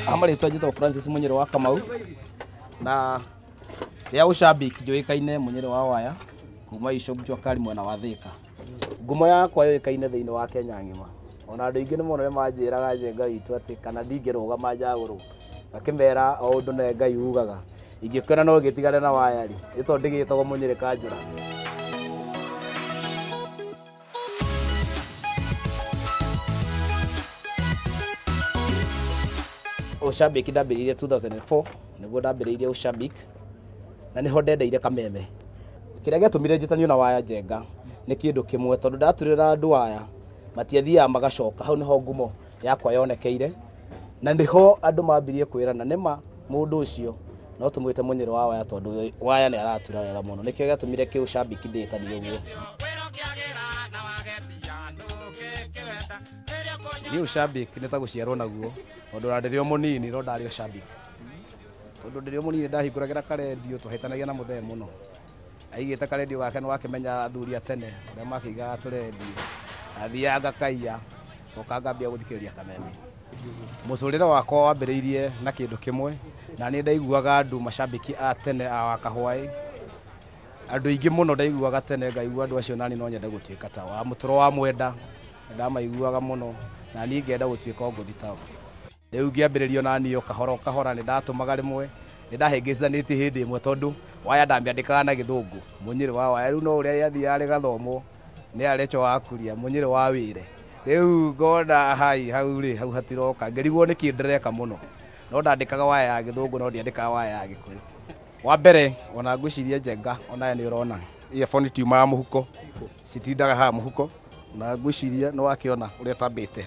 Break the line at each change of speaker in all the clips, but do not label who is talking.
Amarĩtwa njĩtagwo Francis Munyĩrĩ wa Kamau na rĩa ũcambiki njũĩkaine Munyĩrĩ wa Waya kuma Bishop Jua mwena wa Thika. Ngumo yakwa yũĩkaine thĩinĩ wa Kenya ng'ima. Ona andũ aingĩ nĩ mũno nĩ manjĩraga Njenga witũ atĩ kana ndingĩrũgama njagũrwo. Ngakĩmera o ũndũ ne Ngai ugaga. Ingĩkĩona no ngĩtigane na waya rĩ, nĩ tondũ ndĩgĩtagwo Munyĩrĩ Kanjũra. Ũcambiki ndambĩrĩirie 2004 nĩguo ndambĩrĩirie ũcambiki na nĩho ndendeire kameme. Kĩrĩa gĩatũmire njĩtanio na waya Njenga nĩ kĩndũ kĩmwe tondũ ndaturĩra andũ waya matiathiaga magacoka, hau nĩho ngumo yakwa yonekeire na nĩho andũ mambirie kwĩrana nĩma mũndũ ũcio no tũmwĩte Munyĩrĩ wa Waya tondũ waya nĩ aratura wega mũno. Nĩkĩo gĩatũmire kĩũcambiki ndĩtanio ũguo. Niĩ ũcambiki nĩ ta gũciarwo naguo tondũ ona ndĩrĩ o mũnini no ndarĩ ũcambiki. Tondũ ndĩrĩ o mũnini ndahingũragĩra karendio twahĩtanagia na mũthee mũno. Aigĩte karendio gake nĩ wakĩmenya athuri a tene ũrĩa makĩigaga tũrendio. Athiaga ngakaiya ngoka ngambia gũthikĩrĩria kameme. Mũtũrĩre wakwa wambĩrĩirie na kĩndũ kĩmwe na niĩ ndaiguaga andũ macambiki a tene a Wakahwaĩ. Andũ aingĩ mũno ndaiguaga tene ngaigua andũ acio nani no nyende gũtuĩka tao. Wa mũtũro wa Mwenda ndamaiguaga mũno na niĩ ngenda gũtuĩka o ngũthi tao. Rĩu ngĩambĩrĩrio na niĩ o kahora o kahora nĩ ndatũmaga rĩmwe nĩ ndahĩngĩcanĩtie hĩndĩ ĩmwe tondũ waya ndamĩandĩkaga na gĩthũngũ Munyĩrĩ wa Waya rĩu no ũrĩa yathiaga rĩgathomwo nĩ Arecho wa Kuria Munyĩrĩ wa Wĩre. Rĩu ngona hai hau rĩ hau hatiroka ngĩrigwo nĩkĩ ndĩreka mũno no ndandĩkaga waya ya gĩthũngũ no ndiandĩkaga waya ya gĩkũyũ. Wa mbere ona ngwĩciria Njenga onawe nĩ ũrona earphone tiumaga mũhuko citindaga haha mũhuko na ngwĩciria nĩ wakĩona ũrĩa tambĩte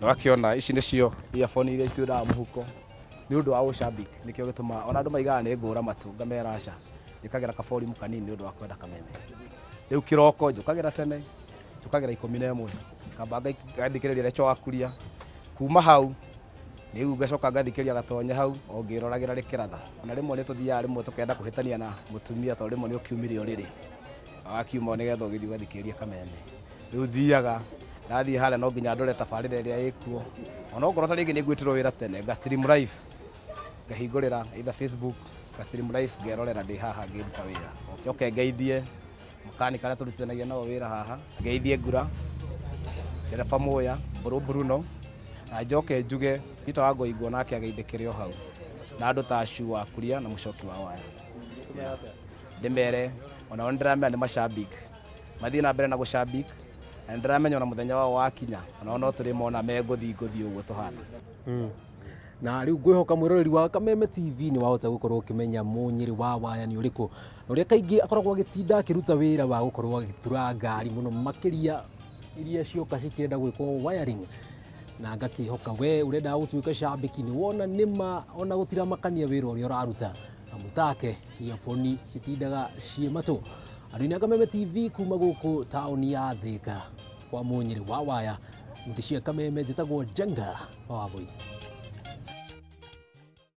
nĩ wakĩona ici nĩcio earphone iria citindaga mũhuko nĩ ũndũ wa ũcambiki nĩkĩo gĩtũmaga ona andũ maigaga nĩ ngũra matũ ngamera aca njĩkagĩra kaborimu kanini nĩ ũndũ wa kwenda kameme. Rĩu kĩroko njũkagĩra tene njũkagĩra 11 ngamba ngathikĩrĩria Recho wa Kuria kuma hau rĩu ngacoka ngathikĩrĩria Gatonye hau o ngĩroragĩra rĩkĩratha. Ona rĩmwe nĩ tũthiaga rĩmwe tũkenda kũhĩtania na mũtumia tondũ rĩmwe nĩ ũkiumire ũrĩrĩ wakiuma nĩgetha ũgĩthiĩ ũgathikĩrĩria kameme. Rĩu thiaga ndathiĩ harĩa no nginya ndore tabarĩra ĩrĩa ĩkuo ona okorwo ta rĩngĩ nĩ ngwĩtĩrwo wĩra tene nga stream live ngahingũrĩra either Facebook nga stream live ngerorera ndĩ haha ngĩruta wĩra. Njoke ngeithie makanika arĩa tũrutithanagia nao wĩra haha, ngeithie Ngura ndereba Muya Mbũrũ Bruno na njoke njuge Peter wa Ngoingwo nake ageithĩkĩre o hau na andũ ta Acu wa Kuria na Mũcoki wa Waya. Ndĩmere onao nĩ ndĩramenya nĩ macambiki mathiĩ na mbere na gũcambiki na nĩ ndĩramenya ona mũthenya wao wakinya onao no tũrĩmona me ngũthi ngũthi ũguo tũhana.
Na rĩu ngwĩhoka mwĩroreri wa Kameme TV nĩ wahota gũkorwo ũkĩmenya Munyĩrĩ wa Waya nĩ ũrĩkũ na ũrĩa kaingĩ akoragwo agĩtinda akĩruta wĩra wa gũkorwo agĩtura ngari mũno makĩria iria cioka cikĩenda gwĩkwo wiring na ngakĩhoka we ũrenda gũtuĩka cambiki nĩ wona nĩma ona gũtiramakania wĩra ũrĩa ũraruta amu take earphone citindaga ciĩ matũ. Andũ-inĩ a Kameme TV kuma gũkũ taũni ya Thika kwa Munyĩrĩ wa Waya mũtĩ cia Kameme njĩtagwo Njenga wa Wambui.